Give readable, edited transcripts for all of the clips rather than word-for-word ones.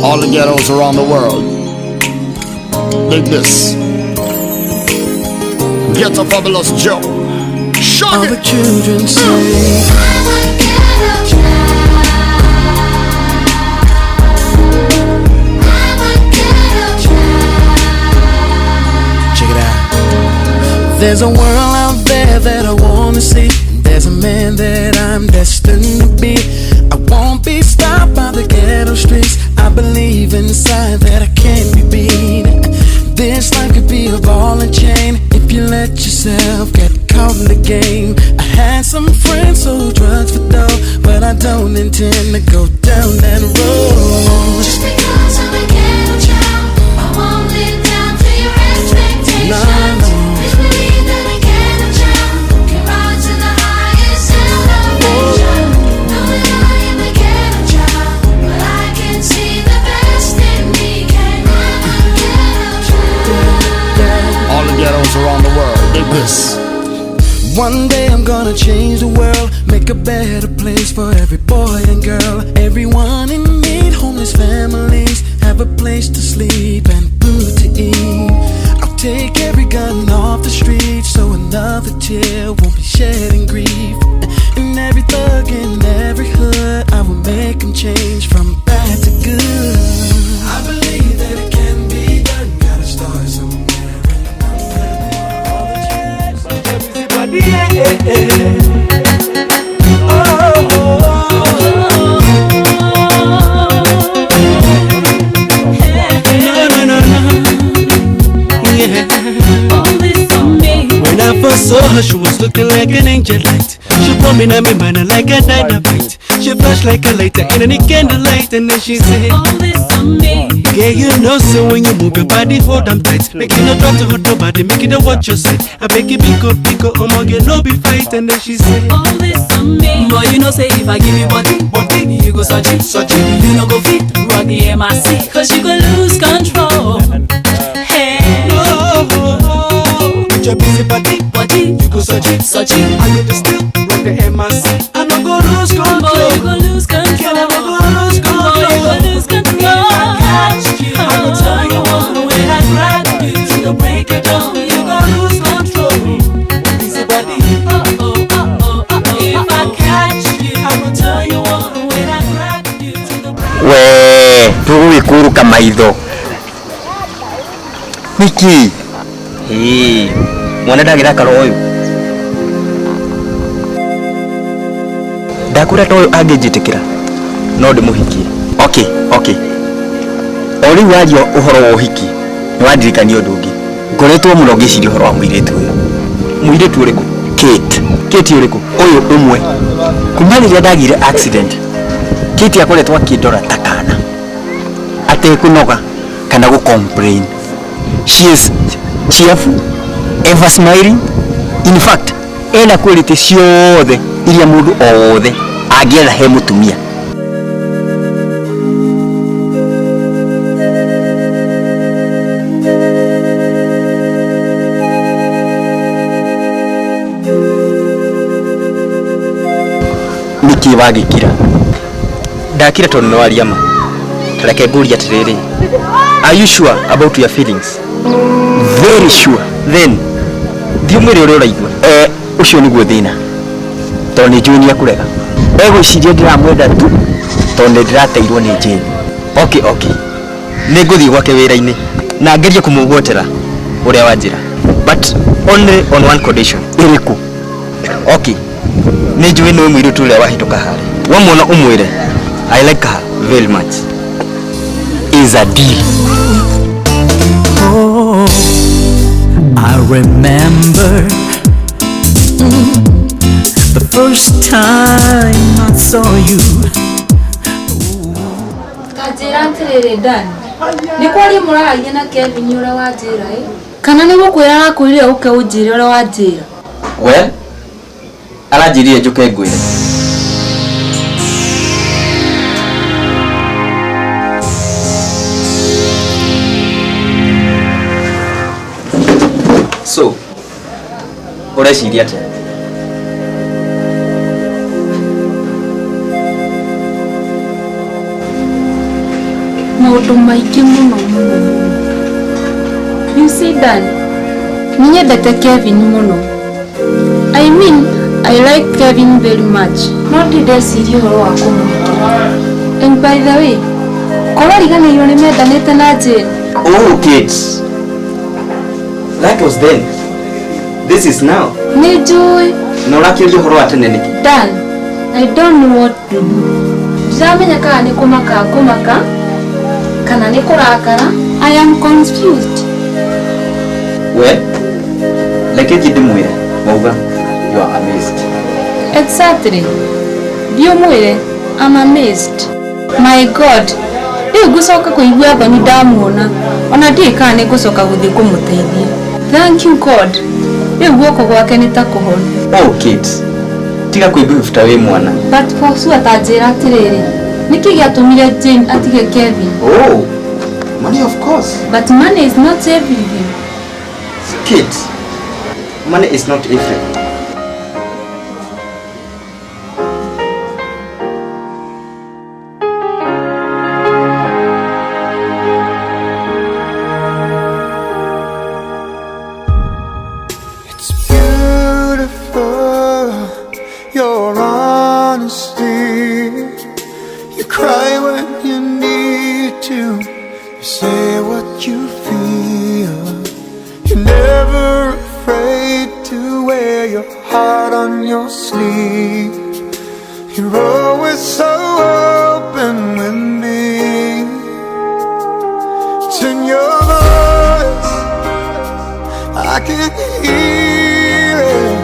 All the ghettos around the world. Dig this. Get a fabulous Joe. Shut All it. the children say, Check it out. There's a world out there that I wanna see. And there's a man that I'm destined to be. I won't be stopped by the ghetto streets. I believe inside that I can be beat. This life could be a ball and chain if you let yourself get caught in the game. I had some friends sold drugs for dough, but I don't intend to go down that road. Just because I'm a ghetto child, I won't live down to your expectations. No, no. Please believe that a ghetto child can rise to the highest elevation. Know that I am a ghetto child, but I can see the best in me. Can I'm a ghetto child. All the ghettos around the world. Dig this. One day I'm gonna change the world, make a better place for every boy and girl. Everyone in need, homeless families, have a place to sleep and food to eat. I'll take every gun off the street so another tear won't be shed in grief. And every thug in every hood, I will make 'em change from bad to good. I believe that it can be done, gotta start somewhere. And I'm all the No, no, no, no. Yeah. When I first saw her, she was looking like an angel light. She put me on me mind like a dynamite. She flashed like a lighter in any candlelight, and then she said, Yeah, you know, so when you move your body, hold on tight. Make it no try to hurt nobody, make it a watch your side. I make it pick up, pick up, oh my girl, no be fight. And then she said, Boy, you know say if I give you body, body, you go search it, search it. You no go fit, rock the MIC, cause you go lose control. Hey, Oh, oh, oh, with your busy body, body, you go search it, search it. I go to still rock the MIC. I no go lose Boy, control. you go lose control. Girl, I no go lose Boy, you go control. lose control. I catch you, I go turn you on when I grab you to the break of dawn. You go lose control. Busy body, Oh oh oh oh oh. If I catch you, I go turn you on when I grab you to the break. We tũgũgĩkũrũka maitho nĩkĩ? Ĩĩ, mwana ndagĩrakara ũyũ ndakwĩra ta ũyũ angĩnjĩtĩkĩra no ndĩmũhikie. Okay, okay. O rĩu waria ũhoro wa ũhiki nĩ wandirikania ũndũ ũngĩ. Ngoretwo mũno ngĩciria ũhoro wa mũirĩtu ũyũ. Mũirĩtu ũrĩkũ? Kate. Kate ũrĩkũ? Ũyũ ũmwe. Kuma rĩrĩa ndagire accident, Kate akoretwo akĩndora ta kana atekũnoga kana gũ complain. She is cheerful, ever smiling. In fact, ena quality ciothe iria mũndũ o wothe angĩetha he mũtumia. Nĩkĩ wagĩkira? Ndakira tondũ nĩ waria ma. Ta reke ngũrie atĩrĩrĩ, are you sure about your feelings? Very sure. Then thiĩ ũmwĩre ũrĩa ũraigua. Eh, ũcio nĩguo thĩna, tondũ nĩ njũĩ nĩ ekũrega. Egwĩciria ndĩramwenda tu tondũ nĩ ndĩrateirwo nĩ Jane. Okay, okay. Nĩ ngũthiĩ gwake wĩra-inĩ na ngerie kũmũgwetera ũrĩa wanjĩra, but only on one condition. Ĩrĩkũ? Okay, nĩ njũĩ nĩwe mũirĩtu ũrĩa wahĩtũka harĩa. Wamwona ũmwĩre I like her very much. Is a deal. Oh, I remember the first time I saw you. Kanjĩra atĩrĩrĩ Dan, nĩ kwaria mũraragia na Kevin ũrĩa wanjĩra ĩ? Kana nĩ gũkwĩra arakwĩrire ũke ũnjĩre ũrĩa wanjĩra? Well, aranjĩrire njũke ngwĩre. So, ũreciria atĩa? Maũndũ maingĩ mũno mũno mũno. You see Dan, nĩ nyendete Kevin mũno. I mean, I like Kevin very much. No ndirĩ ndeciria ũhoro wa kũmũhikia. And by the way, korwo riganĩirwo nĩ mendanĩte na Jane. Oh, kids. That was then. This is now. Nĩ njũĩ. Na ũrakĩũria ũhoro wa tene nĩkĩ? Dan, I don't know what to do. Ndiramenya kana nĩ kũmaka ngũmaka kana nĩ kũrakara. I am confused. We, reke thiĩ ndĩmwĩre. Wauga, you are amazed. Exactly. Thiĩ ũmwĩre, I'm amazed. My God, rĩu ngũcoka kũigua thoni ndamuona. Ona ndiũĩ kana nĩ ngũcoka gũthiĩ kũmũteithia. Thank you God. Rĩu guoko gwake nĩ ta kũhonu. Oh, kids. Tiga kwĩbĩbĩta wĩ mwana. But for sure ta njĩra atĩrĩrĩ, nĩkĩ gĩatũmire Jane atige Kevin? Oh, money of course. But money is not everything. Kids, money is not everything. It's beautiful, your honesty. You cry when you need to, you say what you feel. You're never afraid to wear your heart on your sleeve. You're always so open with me. It's in your voice, I can hear it.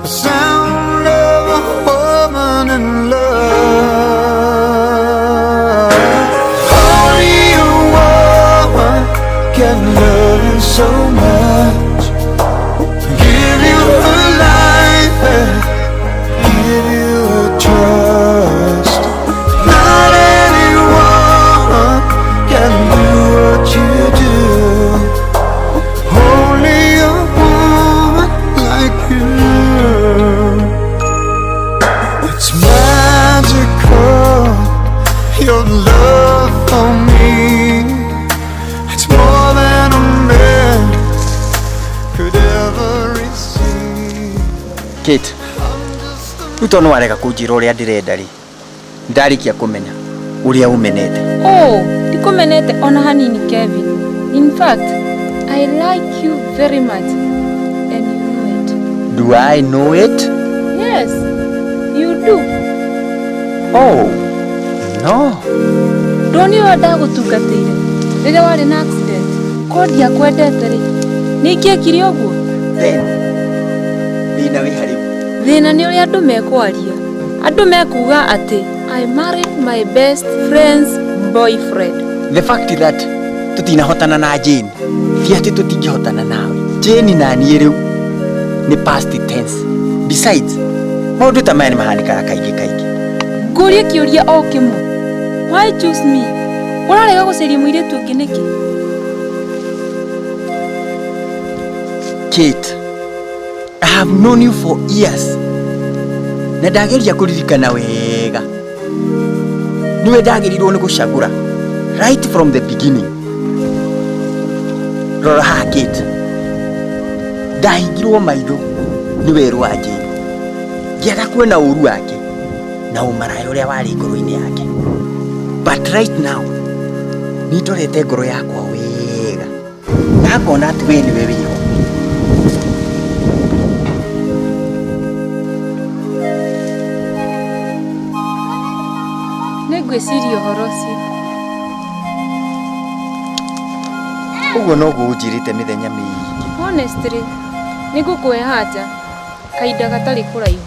The sound of a woman in love. Only a woman can love you so much. Give you her life and give you her trust. Not any woman can do what you do. Only a woman like you. It's magical, your love for me. It's more than a man could ever receive. Kate, rĩu tondũ nĩ warega kũnjĩra ũrĩa ndĩrenda rĩ, ndarĩkia kũmenya ũrĩa ũmenete. Oh, ndikũmenete ona hanini Kevin. In fact, I like you very much and you know it. Do I know it? Yes, you do. Oh, no. Ndonire ũrĩa ndagũtungatĩire rĩrĩa warĩ na accident. Korwo ndiakwendete rĩ, nĩ ingĩekire ũguo? Then, thĩna wĩ harĩ Thĩna nĩ ũrĩa andũ mekwaria. Andũ mekuga atĩ I married my best friend's boyfriend. The fact that tũtinahotana na Jane ti atĩ tũtingĩhotana nawe. Jane na niĩ rĩu nĩ past tense. Besides, maũndũ ta maya nĩ mahanĩkaga kaingĩ kaingĩ. Ngũrie kĩũria o kĩmwe. Why choose me? Ũrarega gũcaria mũirĩtu ũngĩ nĩkĩ? Kate, I have known you for years. Na ndageria kũririkana wega. Niwe ndagĩrĩirwo nĩ gũcagũra right from the beginning. Rora haha Kate. Ndahingirwo maitho nĩ werũ wa Jane. Ngĩaga kuona ũru wake na ũmaraya ũrĩa warĩ ngoro-inĩ yake. But right now, nĩ ndorete ngoro yakwa wega. Na ngona atĩ we nĩwe wĩho. Nĩ ngwĩciria ũhoro ũcio. Ũguo noguo ũnjĩrĩte mĩthenya mĩingĩ. Honestly, nĩ ngũkũhe haja kahinda gatarĩ kũraihu.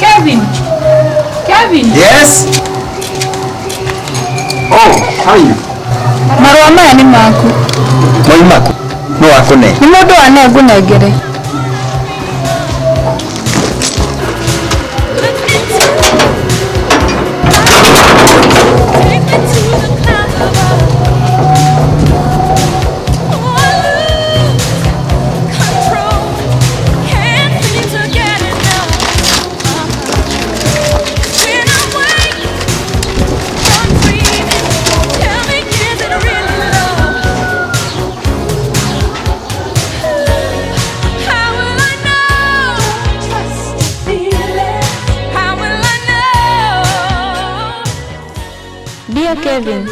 Kevin! Kevin! Yes. Oh, how are you? Marũa maya nĩ maku. Moima kũ? Nĩ wakũne. Nĩ mũndũ wane ngũnengere. Kevin,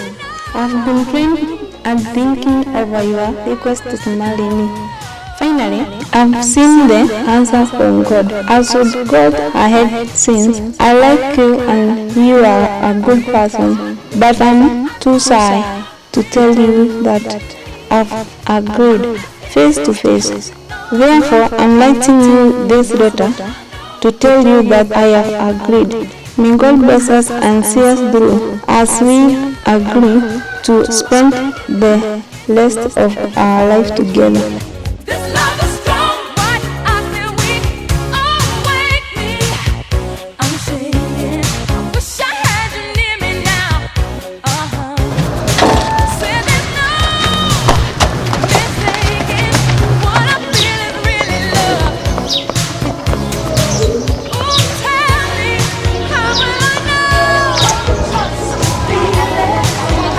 I've been praying and thinking over your request to marry me. Finally, I've seen the answer from God. As would God ahead since I like you and you are a good person, but I'm too shy to tell you that I've agreed face to face. Therefore, I'm writing you this letter to tell you that I have agreed. May God bless us and see us through as we agree to spend the rest of our life together. This love is strong, but I feel weak. Oh, wake me. I'm shaking. I wish I had you near me now. Uh-huh. Say there's no mistaking what I feel is really love. Ooh, tell me, how will I know?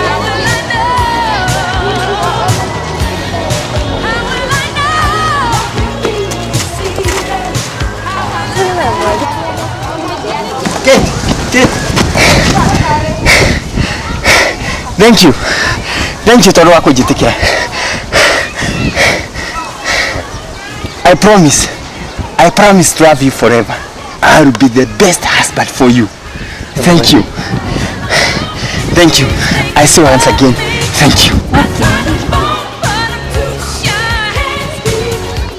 How will I know? How will I know? Kate, Kate. Thank you. Thank you tondũ wa kũnjĩtĩkĩra. I promise. I promise to love you forever. I will be the best husband for you. Thank you. Thank you. I say once again, thank you.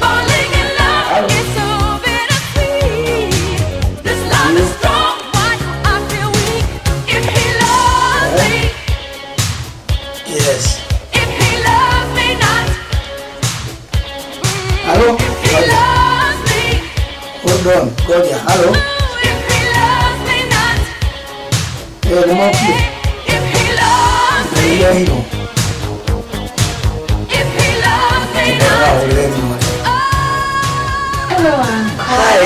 Falling in love is so bittersweet. This love is strong, why do I feel weak? If he loves me, Yes. if he loves me not, Hello? if he loves me, Hold on. Ngoja. Hello? if he loves me not, Eh, nĩ mokire. if he loves me, Nĩiria hino. if he loves me not. Ndĩrahũrĩre thimũ. Hello, Uncle. Hi,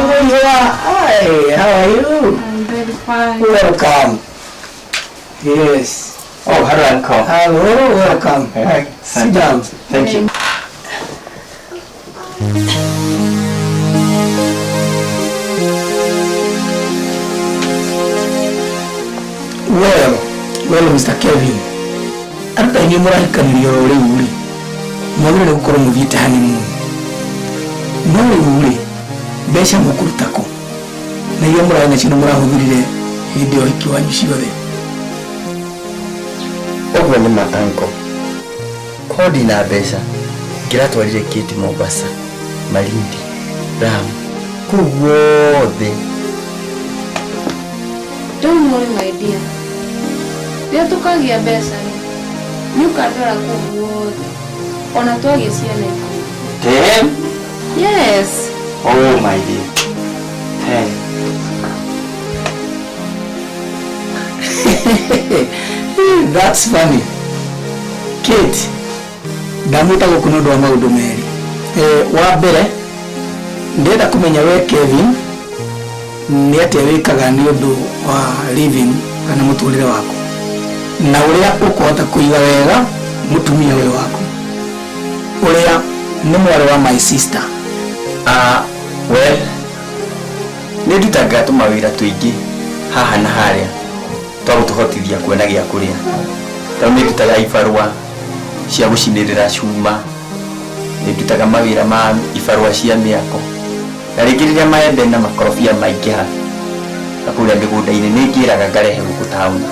bonjour. Hi, how are you? I'm very fine. Welcome. Yes. Oh, hello, uncle. Hello, welcome. Hi. Sit down. Thank you. Well, well, Mr. Kevin. Andũ ta inyuĩ mũrahikanirie oro rĩu rĩ, mwagĩrĩire gũkorwo mũthiĩte honeymoon. No rĩu rĩ, mbeca mũkũruta kũ? Na iria mũrarĩ nacio nĩ mũrahũthĩrire hĩndĩ ya ũhiki wanyu ciothe. Ũguo nĩ ma uncle. Kodi na mbeca ngĩratwarire Kate Mombasa, Malindi, Lamu, kũu guothe. Don't worry my dear. Rĩrĩa tũkagĩa mbeca rĩ, nĩ ũkandwara kũu guothe. Ona twagĩa ciana 10. Ten? Yes. Oh my dear. 10. That's funny. Kate, ndamwĩta gũkũ nĩ ũndũ wa maũndũ merĩ. Eh, wa mbere, ndĩrenda kũmenya we Kevin nĩ atĩa wĩkaga nĩ ũndũ wa living kana mũtũrĩre waku na ũrĩa ũkũhota kũiga wega mũtumia ũyũ waku ũrĩa nĩ mwarĩ wa my sister. Ah, well, nĩ ndutaga tũmawĩra tũingĩ haha na harĩa twa gũtũhotithia kuona gĩa kũrĩa. Tondũ nĩ ndutaga ibarũa cia gũcinĩrĩra cuma, nĩ ndutaga mawĩra ma ibarũa cia mĩako, na rĩngĩ rĩrĩa maembe na makorobia maingĩha na kũrĩa mĩgũnda-inĩ nĩ ngĩraga ngarehe gũkũ taũni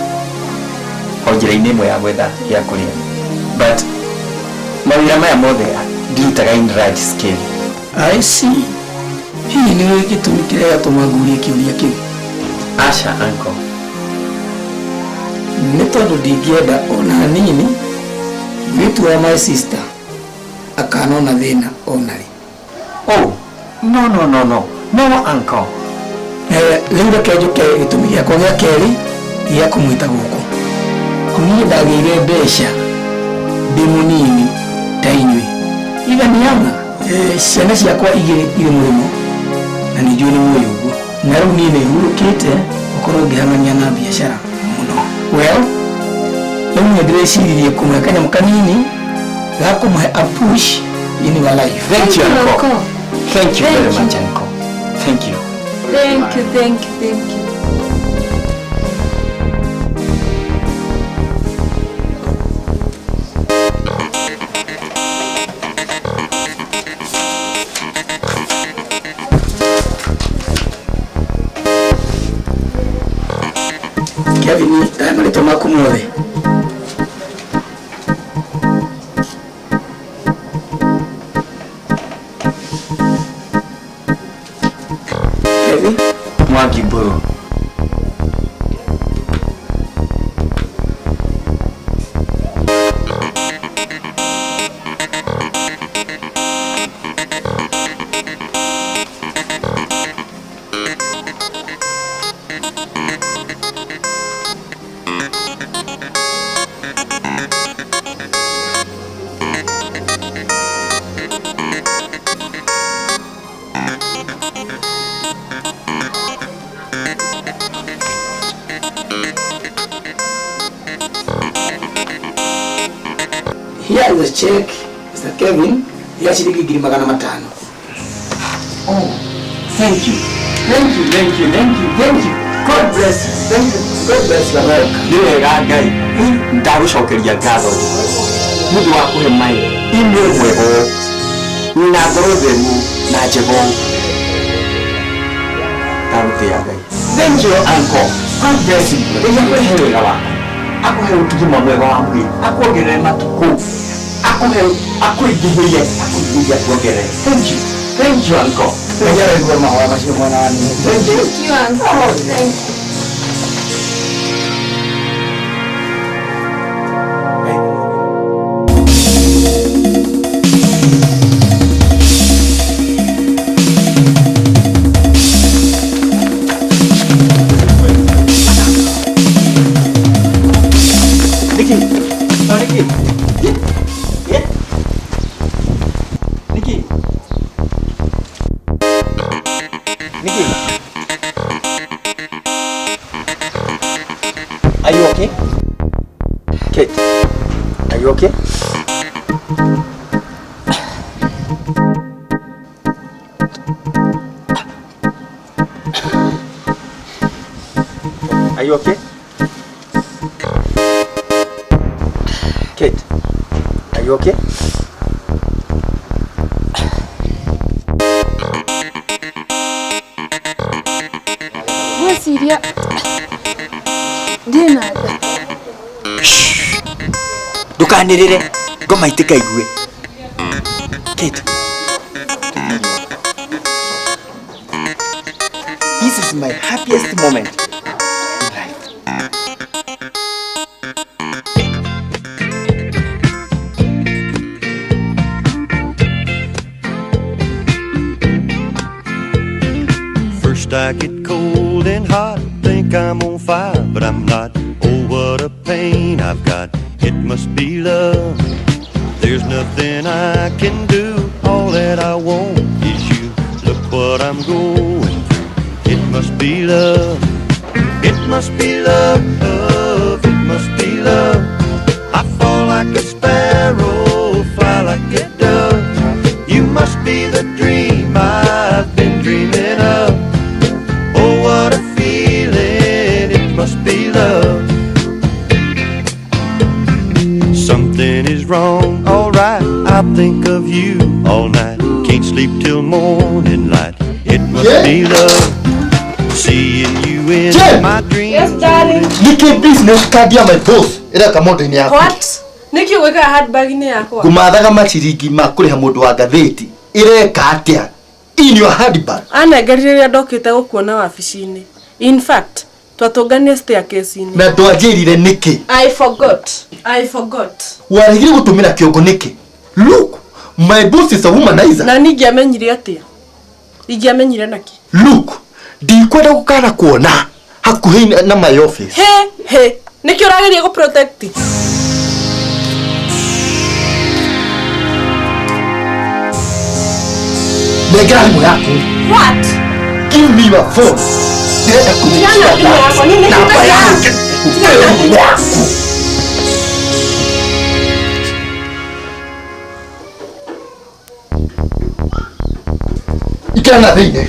o njĩra-inĩ ĩmwe ya gwetha gĩa kũrĩa. But mawĩra maya mothe ndirutaga in large scale. I see. Hihi nĩ ũĩ gĩtũmi kĩrĩa gĩatũma ngũrie kĩũria kĩu? Aca uncle. Nĩ tondũ ndingĩenda ona hanini mũirĩtu wa my sister akanona thĩna ona rĩ. Oh, no, no, no, no. No, uncle. Eh, rĩu reke njũke gĩtũmi gĩakwa gĩa kerĩ gĩa kũmwĩta gũkũ. Niĩ ndagĩire mbeca ndĩ mũnini ta inyuĩ. Even younger. Eh, ciana ciakwa igĩrĩ irĩ mũrĩmo na nĩ njũĩ nĩ mũĩ ũguo. Na rĩu niĩ nĩ hurũkĩte gũkorwo ngĩhang'ania na biacara mũno. Well, rĩu nĩ ndĩreciririe kũmũhe kanyamũ kanini ga kũmũhe a push in your life. Thank you, uncle. Uncle. Thank you very Thank you. much, uncle. Thank you. Thank you, thank you, thank you. Kevin? Mwangi Mburu. Here is a check, Mr. Kevin, ya shilingi 500,000. Oh, thank you. Thank you, thank you, thank you, thank you. God bless you. Thank you. God bless you, America. Nĩ wega Ngai ndagũcokeria ngatho nĩ ũndũ wa kũhe mai email mwega ũũ na ngoro theru na njega ũũ. Ndagũtĩĩa Ngai. Thank you uncle. God bless you. Ngai akũhe wega waku, akũhe ũtugima mwega wa mwĩrĩ, akuongerere matukũ, akũhe akũingĩhĩrie, akũingĩhĩrie akuongerere. Thank you. Thank you uncle. Ngai araigua mahoya macio mwana wa nini. Thank you. Thank you, uncle. Thank you. Niki. Oh, Niki. Yeah. Niki. Niki. Are you okay? Kate, are you okay? Are you okay? Kate, are you okay? Ngwĩciria ndĩna nda. Ndũkanĩrĩre ngoma itĩkaigue. Kate, this is my happiest moment in life. First I get cold and hot, think I'm on fire, but I'm not. Oh, what a pain I've got. It must be love. There's nothing I can do. All that I want is you. Look what I'm going through. It must be love. It must be love. It must be love. I fall like a sparrow, fly like a dove. You must be the dream I've been dreaming of. Oh, what a feeling, it must be love. Something is wrong, alright, I think of you all night. Can't sleep till morning light. It must be love. Seeing you in my dreams. Yes, darling. Niki business card ya my boss ĩreka mũndũ-inĩ yaku. What? Niki gwĩka handbag-inĩ yakwa? Ngũmathaga maciringi ma kũrĩha mũndũ wa ngathĩti. Ĩreka atĩa? In your handbag. Anengerire rĩrĩa ndokĩte gũkuona wabici-inĩ. In fact, twatũngania staircase-inĩ. Na ndwanjĩrire nĩkĩ? I forgot. I forgot. Waregire gũtũmĩra kĩongo nĩkĩ? Look, my boss is a womanizer. Na ningĩamenyire atĩa? Ingĩamenyire nakĩ? Look, ndikwenda gũkana kuona hakuhĩ na my office. He, he. Nĩkĩ ũrageria gũ protect? Nengera thimũ yaku. What? Give me your phone. Ndĩrenda Tigana thimũ yakwa, niĩ nĩ namba yake. Tigana thimũ yaku. Ikĩra na thĩinĩ.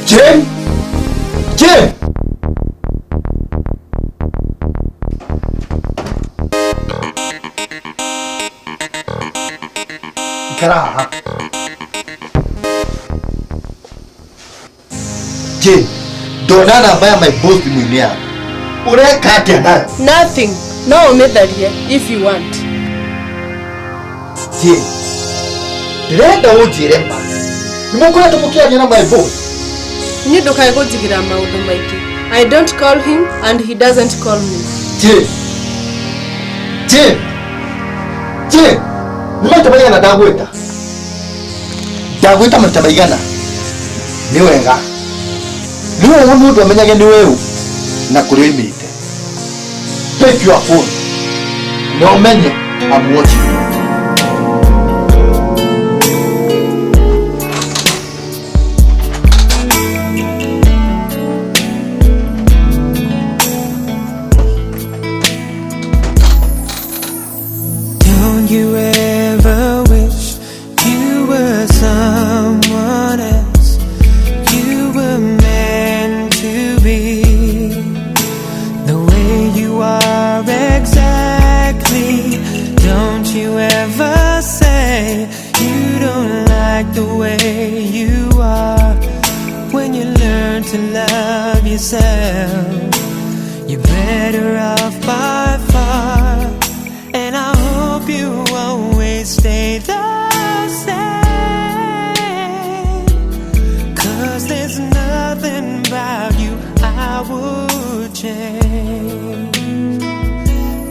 Jane? Jane? Ikara haha. Jane, ndona namba ya my boss thimũ-inĩ yaku. Ũreka atĩa nayo? Nothing. No ũmĩtharie if you want. Jane, ndĩrenda ũnjĩre ma. Nĩ mũkoretwo mũkĩaria na my boss? Niĩ ndũkae kũnjigĩra maũndũ maingĩ. I don't call him and he doesn't call me. Jane! Jane! Jane! Nĩ maita maigana ndagwĩta? Ndagwĩta maita maigana? Nĩ wega. Nĩ wega mũndũ amenyage nĩ weũ na kũrĩa oimĩte. Take your phone. Na ũmenye I'm watching you. Don't you ever wish you were someone else? You were meant to be the way you are exactly. Don't you ever say you don't like the way you are. When you learn to love yourself, you're better off by far. And I hope you always stay the same. 'Cause there's nothing about you I would change.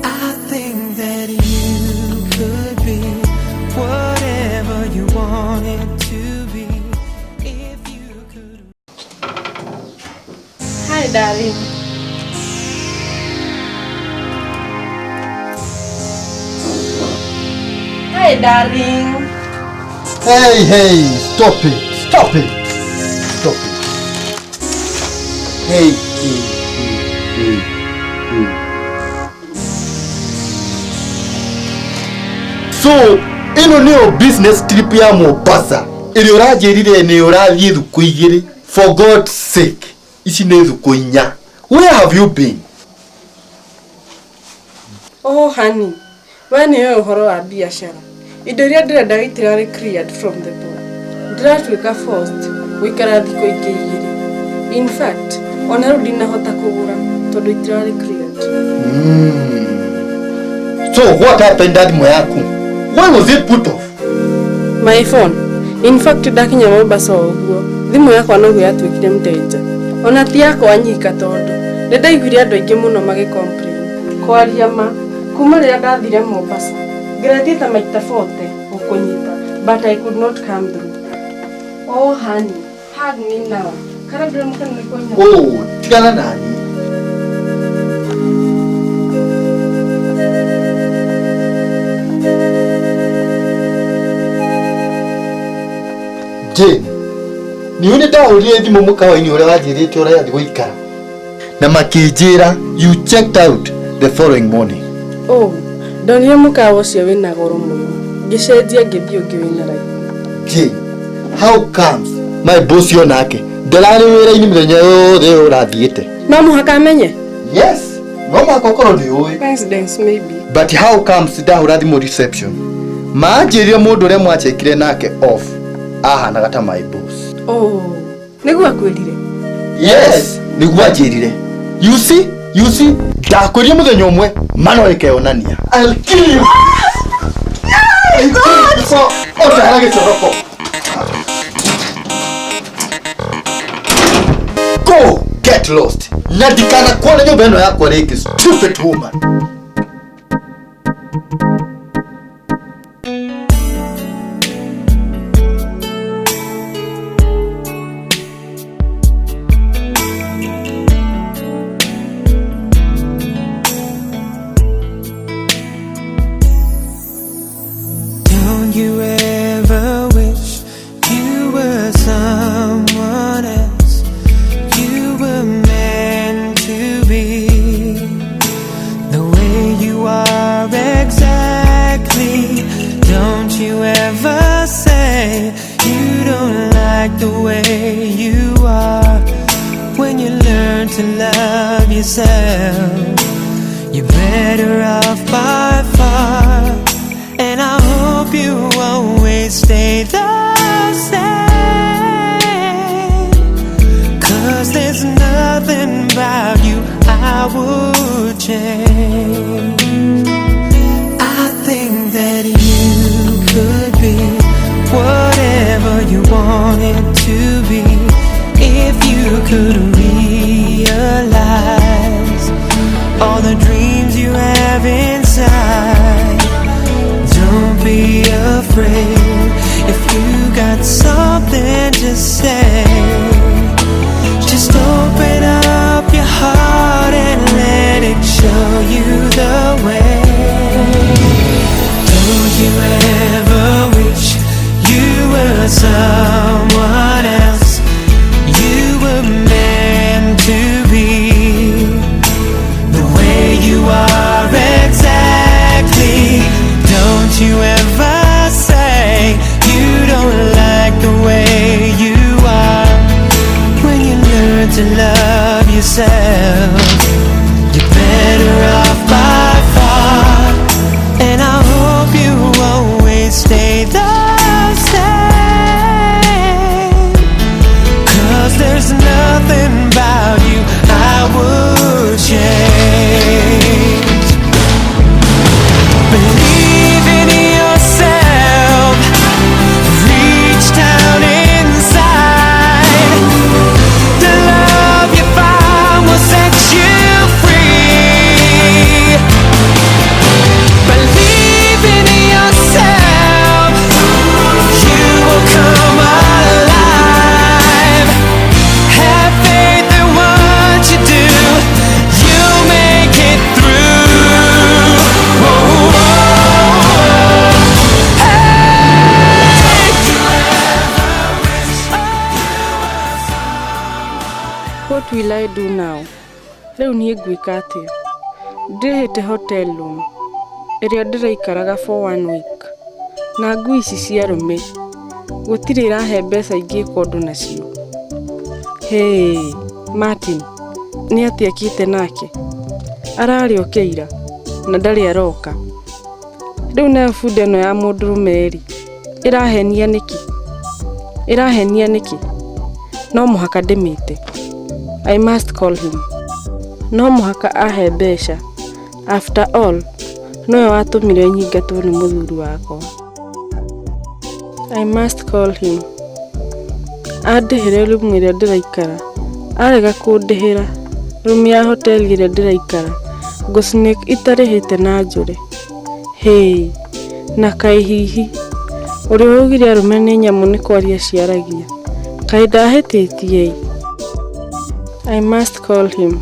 I think that you could be whatever you wanted to be. If you could. Hi, darling. Hi, darling. Hey, hey, stop it, stop it, stop it. Hey, hey, hey, hey, hey. So, ĩno nĩyo business trip ya Mombasa ĩrĩa ũranjĩrire nĩ ũrathiĩ thukũ igĩrĩ. For God's sake, ici nĩ thukũ inya. Where have you been? Oh, honey. We nĩ ũĩ ũhoro wa biacara. Indo iria ndĩrenda itirarĩ cleared from the port. Ndĩratuĩka forced gũikara thikũ ingĩ igĩrĩ. In fact, ona rĩu ndinahota kũgũra tondũ itirarĩ cleared. So what happened na thimũ yaku? Why was it put off? My phone. In fact, ndakinya Mombasa o ũguo, thimũ yakwa noguo yatuĩkire mteja. Ona ti yakwa nyika tondũ nĩ ndaiguire andũ aingĩ mũno magĩ complain. Kwaria ma, kuma rĩrĩa ndathire Mombasa, ngeretie ta maita 40 gũkũnyita, but I could not come through. Oh honey, hug me now. Kana ndũrĩ mũkenu nĩ kũnyona? Oh, tigana nani. Jane, nĩ ũrĩ ndahũrire thimũ mũkawa-inĩ ũrĩa wanjĩrĩte ũrĩa gũikara na makĩnjĩra you checked out the following morning. Oh, ndonire mũkawa ũcio wĩna goro mũno. Ngĩcenjia ngĩthiĩ ũngĩ wĩna raithi. Jane, how comes my boss yo nake ndararĩ wĩra-inĩ mĩthenya yothe ĩyo ũrathiĩte? No mũhaka amenye? Yes, no mũhaka ũkorwo nĩ ũĩ. Coincidence maybe. But how comes ndahũra thimũ reception manjĩrire mũndũ ũrĩa mwachekire nake off ahanaga ta my boss. Oh, nĩguo akwĩrire? Yes, nĩguo anjĩrire. You see, you see, ndakwĩrire mũthenya ũmwe mano ĩkeyonania. I'll kill you. I'll kill you before ũtahera gĩcoroko. Go get lost. Na ndikanakuone nyũmba ĩno yakwa rĩngĩ, stupid woman. Don't you ever wish you were someone else? You were meant to be the way you are exactly. Don't you ever say you don't like the way you are. better off by far. And I hope you always stay the same. 'Cause there's nothing about you I would change. I think that you could be whatever you wanted to be if you could realize all the dreams you have inside. Don't be afraid if you got something to say. Just open up your heart and let it show you the way. Don't you ever wish you were someone else? You were meant to be the way you are exactly. Don't you ever say you don't like the way you are. When you learn to love yourself, you're better off by far. And I hope you always stay the same. 'Cause there's nothing about you I would change. Believe in yourself. Reach down inside. The love you find will set you free. Believe in yourself. You will come alive. Have faith in what you do. You'll make it through. Oh, oh, oh. Hey! What will I do now? Rĩu niĩ ngwĩka atĩa? Ndĩhĩte hotel room ĩrĩa ndĩraikaraga for one week na ngui ici cia arũme gũtirĩ irahe mbeca ingĩka ũndũ nacio. Hey, Martin, nĩ atĩa ekĩte nake? Ararĩ oke ira na ndarĩ aroka. Rĩu nayo bunda ĩno ya mũndũrũme rĩ, ĩrahenia nĩkĩ? Ĩrahenia nĩkĩ? No mũhaka ndĩmĩte. I must call him. No mũhaka ahe mbeca. After all, nowe watũmire nyingatwo nĩ mũthuri wakwa. I must call him. Andĩhĩre rumu ĩrĩa ndĩraikara. Arega kũndĩhĩra rumu ya hoteli ĩrĩa ndĩraikara, ngũ sneak itarĩhĩte na njũre. Hey, na kaĩ hihi ũrĩa waugire arũme nĩ nyamũ nĩ kwaria ciaragia. Kaĩ ndahĩtĩtie ĩ? I must call him.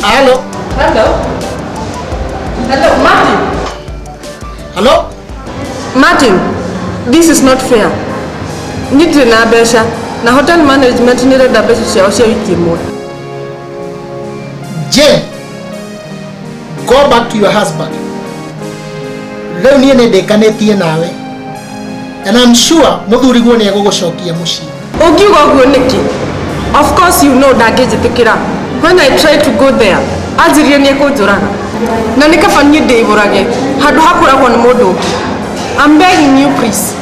Hello. Hello. Hello, Martin. Hello? Martin, this is not fair. Niĩ ndirĩ na mbeca na hotel management nĩ ĩrenda mbeca ciao cia wiki ĩmwe. Jane, go back to your husband. Rĩu niĩ nĩ ndĩkanĩtie nawe. And I'm sure mũthuriguo nĩ egũgũcokia mũciĩ. Ũngiuga ũguo nĩkĩ? Of course you know ndangĩnjĩtĩkĩra. When I try to go there, anjĩrire nĩ ekũnjũraga. Na nĩ kaba niĩ ndĩyũrage handũ ha kũragwo nĩ mũndũ ũngĩ. I'm begging you please.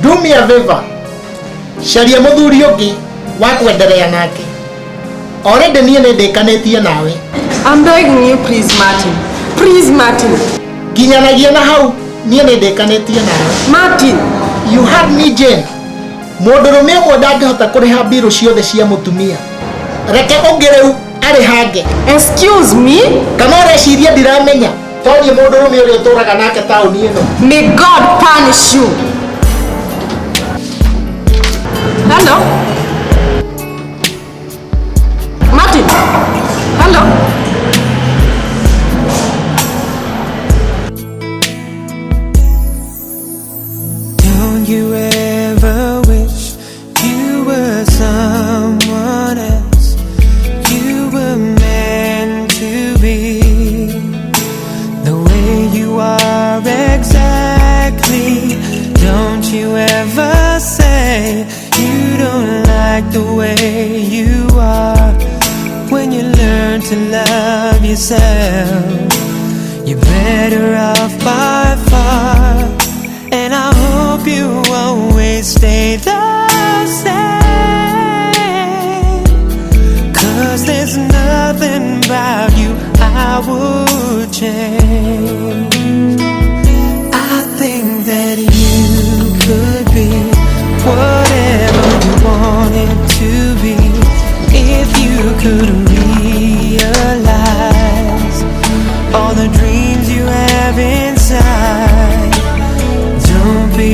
Do me a favor. Caria mũthuri ũngĩ wa kwenderea nake. Already niĩ nĩ ndĩkanĩtie nawe. I'm begging you please, Martin. Please, Martin. Nginyanagia na hau niĩ nĩ ndĩkanĩtie nawe. Martin. You heard me, Jane. Mũndũrũme ũmwe ndangĩhota kũrĩha mbirũ ciothe cia mũtumia. Reke ũngĩ rĩu arĩhange. Excuse me? Kana ũreciria ndiramenya Torie mũndũrũme ũrĩa ũtũraga nake taũni ĩno. May God punish you. Hello? Martin? Hello? Don't you ever wish you were someone else? You were meant to be the way you are exactly. Don't you ever say you don't like the way you are. When you learn to love yourself, you're better off by far. And I hope you always stay the same. 'Cause there's nothing about you I would change. I think that you could be whatever you wanted to be. If you could realize all the dreams you have inside. Don't be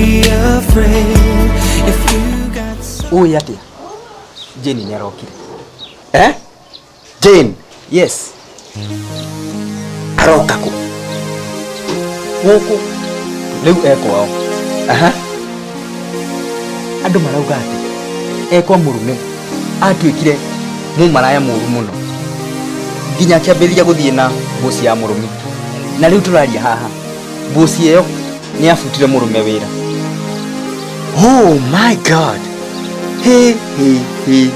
afraid if you got Ũĩ atĩa? Jane nĩ arokire. Eh? Jane? Yes. Aroka kũ? Gũkũ. Rĩu e kwao. Aha. Andũ marauga atĩ e kwa mũrume atuĩkire mũmaraya mũru mũno nginya akĩambĩrĩria gũthiĩ na mboci ya mũrũme, na rĩu tũraria haha mboci ĩyo nĩ abutire mũrũme wĩra. Oh my God. Hey, hey, hey.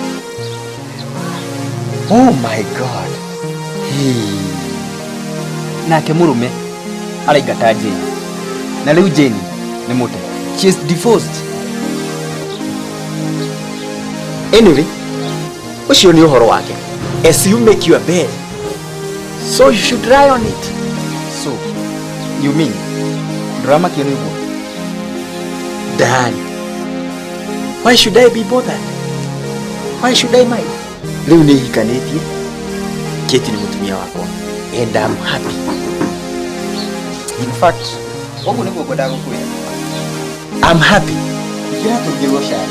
Oh my God. Hey. Nake mũrũme araingata Jane, na rĩu Jane nĩ mũte. She is divorced. Anyway, ũcio nĩ ũhoro wake. As you make your bed, so you should lie on it. So, you mean ndũramakio nĩ ũguo? Dan, why should I be bothered? Why should I mind? Rĩu nĩ hikanĩtie, Kate nĩ mũtumia wakwa, and I'm happy. In fact, ũguo nĩguo ngwendaga gũkwĩra. I'm happy. Ndĩratũngĩrwo cai.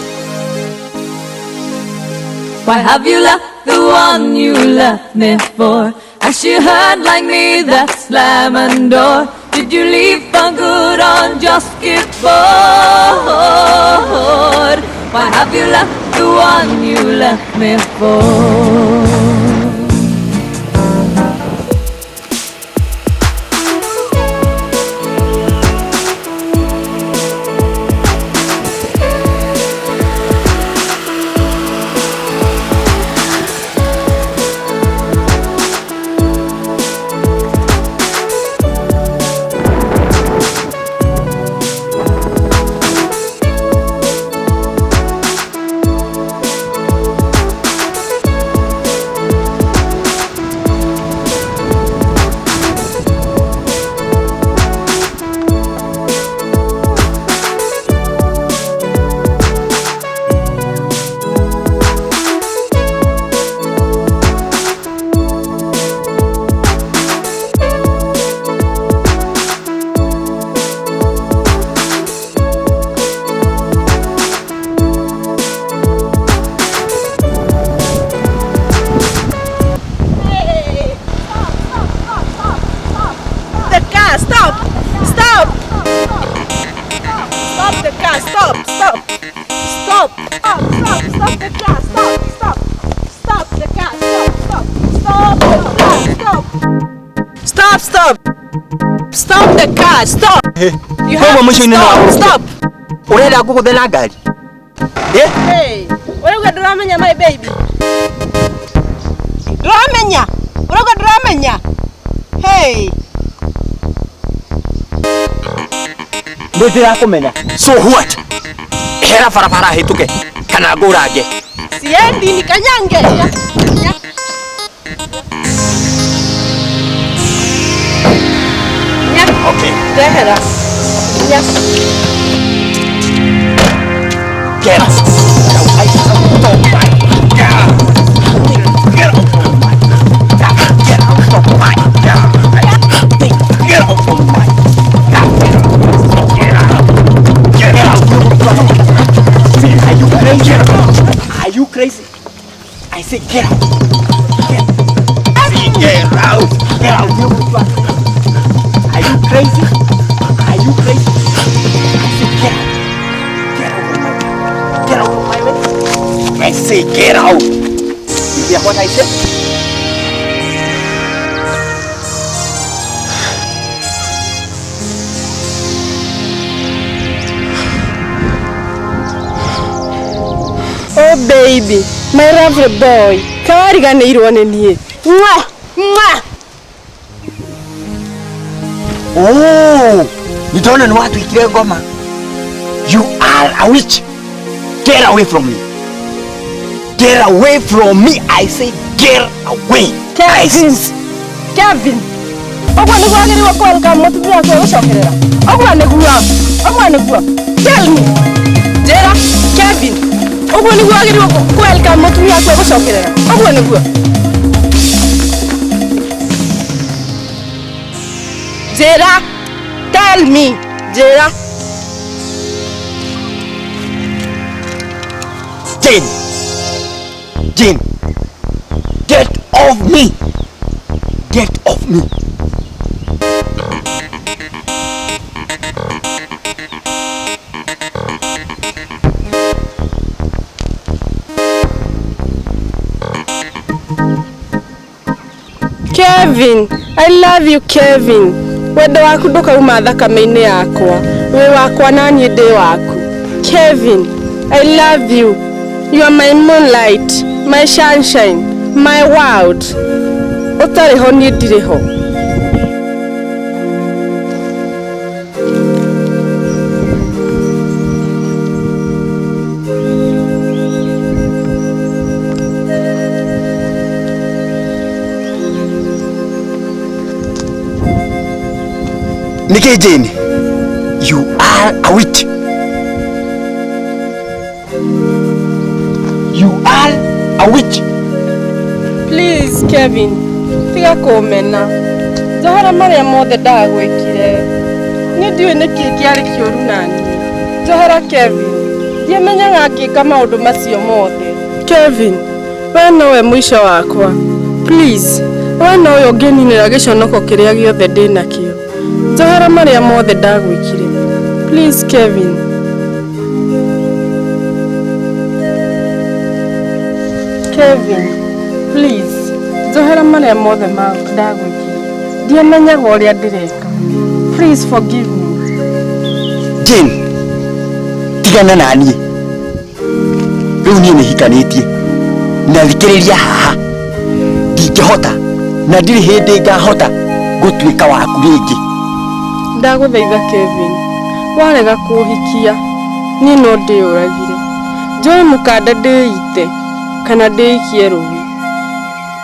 Why have you left the one you left me for? Has she heard like me that slamming door? Did you leave for good or just get bored? Why have you left the one you left me for? Stop the car! Stop! You have to stop! Stop! Urenda ngũgũthe na ngari? Eh? Hey, ũrauga ndũramenya my baby? Ndũramenya? Ũrauga ndũramenya? Hey! Nĩ ndĩrakũmenya. So what? Hera barabara hĩtũke kana ngũrange. Siendi nikanyange. Okay. Ndehera. Yes. Get out. Oh my God. Get out. Get out of my God. Get say get out. Get out. Get out. Are you crazy? Are you crazy? I say get out. Get out of my way. Get out of my way. I say get out. You hear what I said? Oh baby, my lovely boy, kawariganĩirwo nĩ niĩ. Mwah! Mwah! Oh, nĩndona nĩ watuĩkire ngoma. You are a witch. Get away from me. Get away from me. I say get away. Kevin. Kevin. Ũguo nĩguo wagĩrĩirwo kũruga mũtumia waku egũcokerera. Ũguo nĩguo. Ũguo nĩguo. Tell me. Njĩra, Kevin. Ũguo nĩguo wagĩrĩirwo kũruga mũtumia waku egũcokerera. Ũguo nĩguo. Njĩra. Tell me. Njĩra. Jane. Jane. Get off me. Get off me. Kevin, I love you, Kevin. Wendo waku ndukauma thakame-inĩ yakwa. Wĩ wakwa na niĩ ndĩ waku. Kevin, I love you. You are my moonlight, my sunshine, my world. Ũtarĩ ho niĩ ndirĩ ho. Nike Jane, you are a witch. You are a witch. Please, Kevin, tiga kũmena. Njohera marĩa mothe ndagwĩkire. Niĩ ndiũĩ nĩkĩ kĩarĩ kĩũru naniĩ. Njohera Kevin, ndiamenyaga ngĩka maũndũ macio mothe. Kevin, we nowe mũico wakwa. Please, we nowe ũngĩninĩra gĩconoko kĩrĩa gĩothe ndĩ nakĩo. Njohera marĩa mothe ndagwĩkire. Please, Kevin. Kevin, please. Njohera marĩa mothe ndagwĩkire. Ndiamenyaga ũrĩa ndĩreka. Please forgive me. Jane, tigana na niĩ. Rĩu niĩ nĩhikanĩtie. Na thikĩrĩria haha. Ndingĩhota na ndirĩ hĩndĩ ngahota gũtuĩka waku rĩngĩ. Ndagũthaitha Kevin, warega kũũhikia, niĩ no ndĩyũragire. Njoe mũkanda ndĩite kana ndĩikie rũĩ.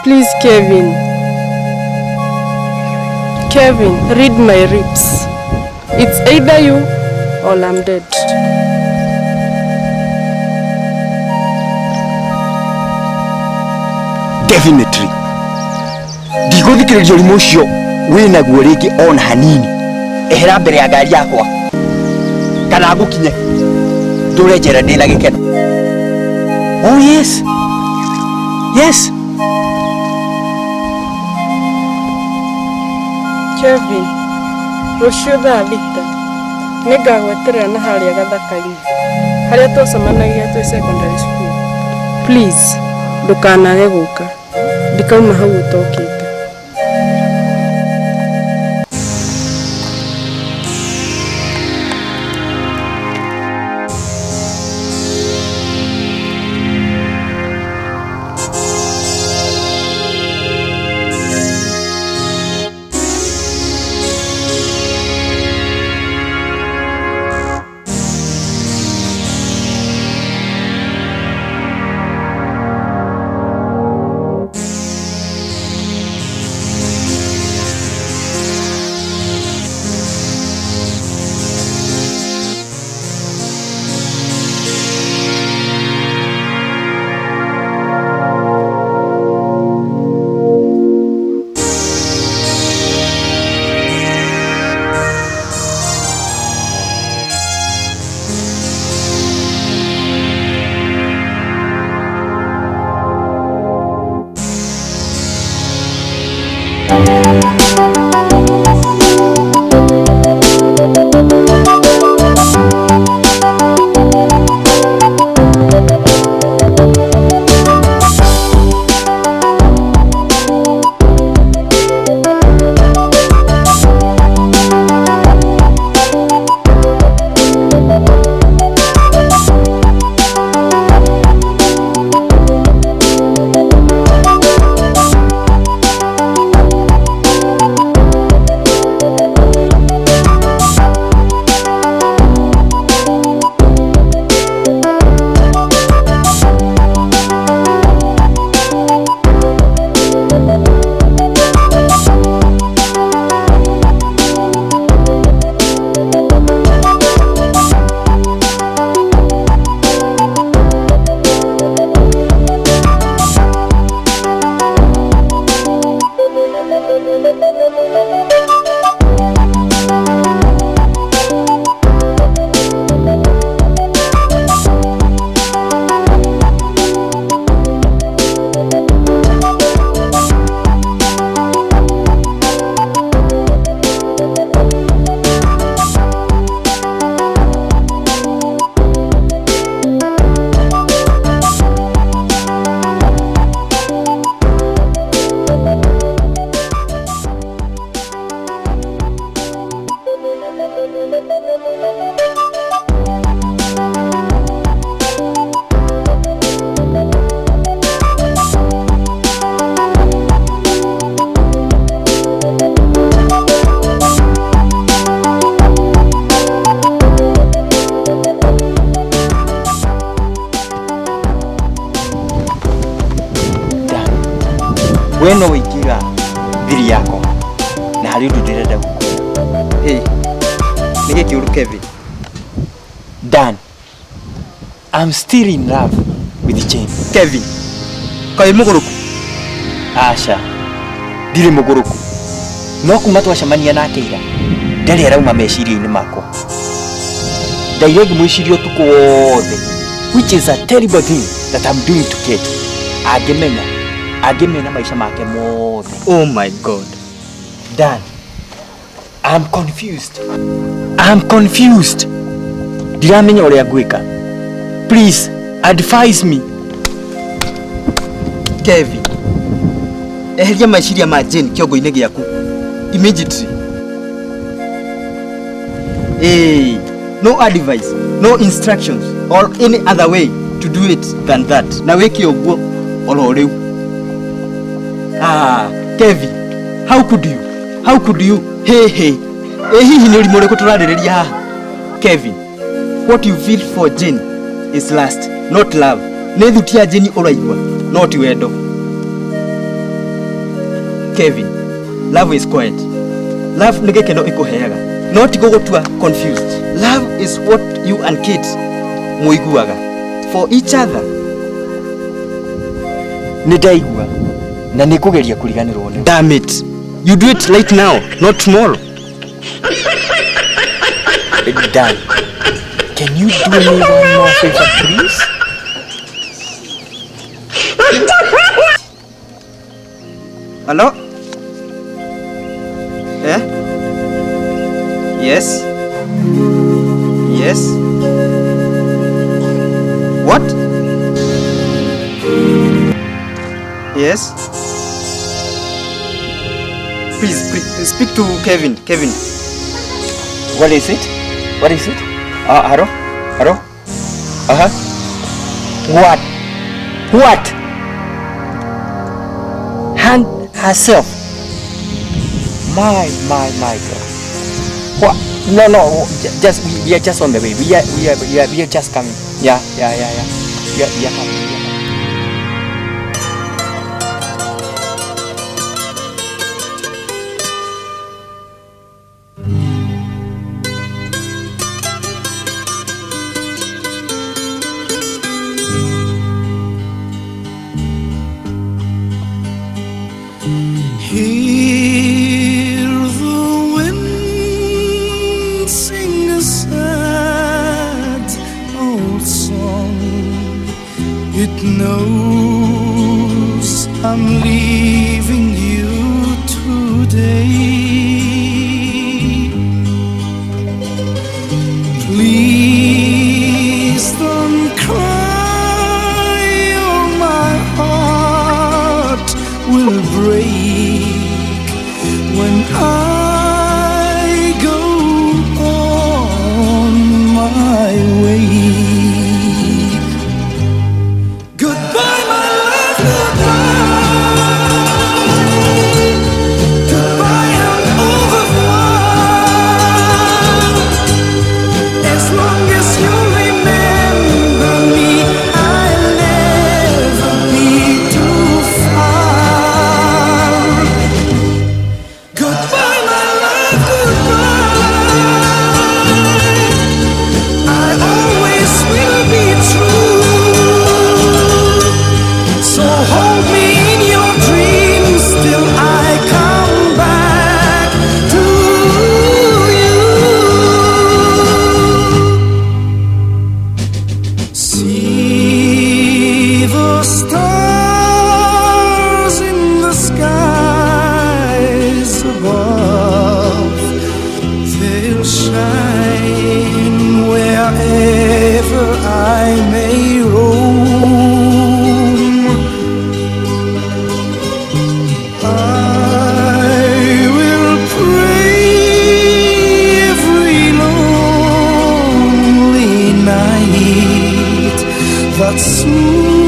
Please Kevin. Kevin, read my lips. It's either you or I'm dead. Definitely. Ndigũthikĩrĩria ũrimũ ũcio wĩnaguo rĩngĩ ona hanini. Ehera mbere ya ngari yakwa kana ngũkinye ndũre njera ndĩ na gĩkeno. Oh yes. Yes. Kevin, rũciũ thaa 6 nĩngagweterera na harĩa gathaka-inĩ harĩa twacemanagia twĩ secondary school. Please, ndũkanage gũka. Ndikauma hau ũtokĩte. We no wĩingĩra thiri yakwa na harĩ ũndũ ndĩrenda gũkwĩra. Ĩ, nĩ gĩkĩ ũru Kevin? Dan, I'm still in love with Jane. Kevin, kaĩ mũgũrũku? Aca, ndirĩ mũgũrũku. No kuma twacemania nake ira, ndarĩ arauma meciria-inĩ makwa. Ndaire ngĩmwĩciria ũtukũ wothe, which is a terrible thing that I'm doing to Kate. Angĩmenya, angĩmena maica make mothe. Oh my God. Dan, I'm confused. I'm confused. Ndiramenya ũrĩa ngwĩka. Please, advise me. Kevin, eheria meciria ma Jane kĩongo-inĩ gĩaku immediately. Eh, no advice, no instructions or any other way to do it than that. Na wĩke ũguo oro rĩu. Ah, Kevin, how could you? How could you? Hey, hey. Eh, hihi nĩ ũrimũ ũrĩkũ tũrarĩrĩria haha? Kevin, what you feel for Jane is lust, not love. Nĩ thuti ya Jane ũraigua, no ti wendo. Kevin, love is quiet. Love nĩ gĩkeno ĩkũheaga, no ti gũgũtua confused. Love is what you and Kate mũiguaga for each other. Nĩ ndaigua na nĩ ngũgeria kũriganĩrwo nĩ. Damn it. You do it right now, not tomorrow. Dan, can you do me one more favor, please? Hello? Eh? Yes? Yes? What? Yes? Please, please speak to Kevin. Kevin. What is it? What is it? Hello? Hello? Uh-huh. What? What? Hang herself. My God. What? No, no. Just we are just on the way. We are just coming. Yeah. We are coming. Hear the wind sing a sad old song. It knows I'm leaving you today. Please don't cry, or my heart will break when I go on my way. Goodbye, my love, goodbye. Goodbye and au revoir. As long as you remember me, I'll never be too far. Goodbye, my love, goodbye. I always will be true. So hold me in your dreams till I come back to you. See the stars in the skies above. They'll shine wherever I may roam. I will pray every lonely night that soon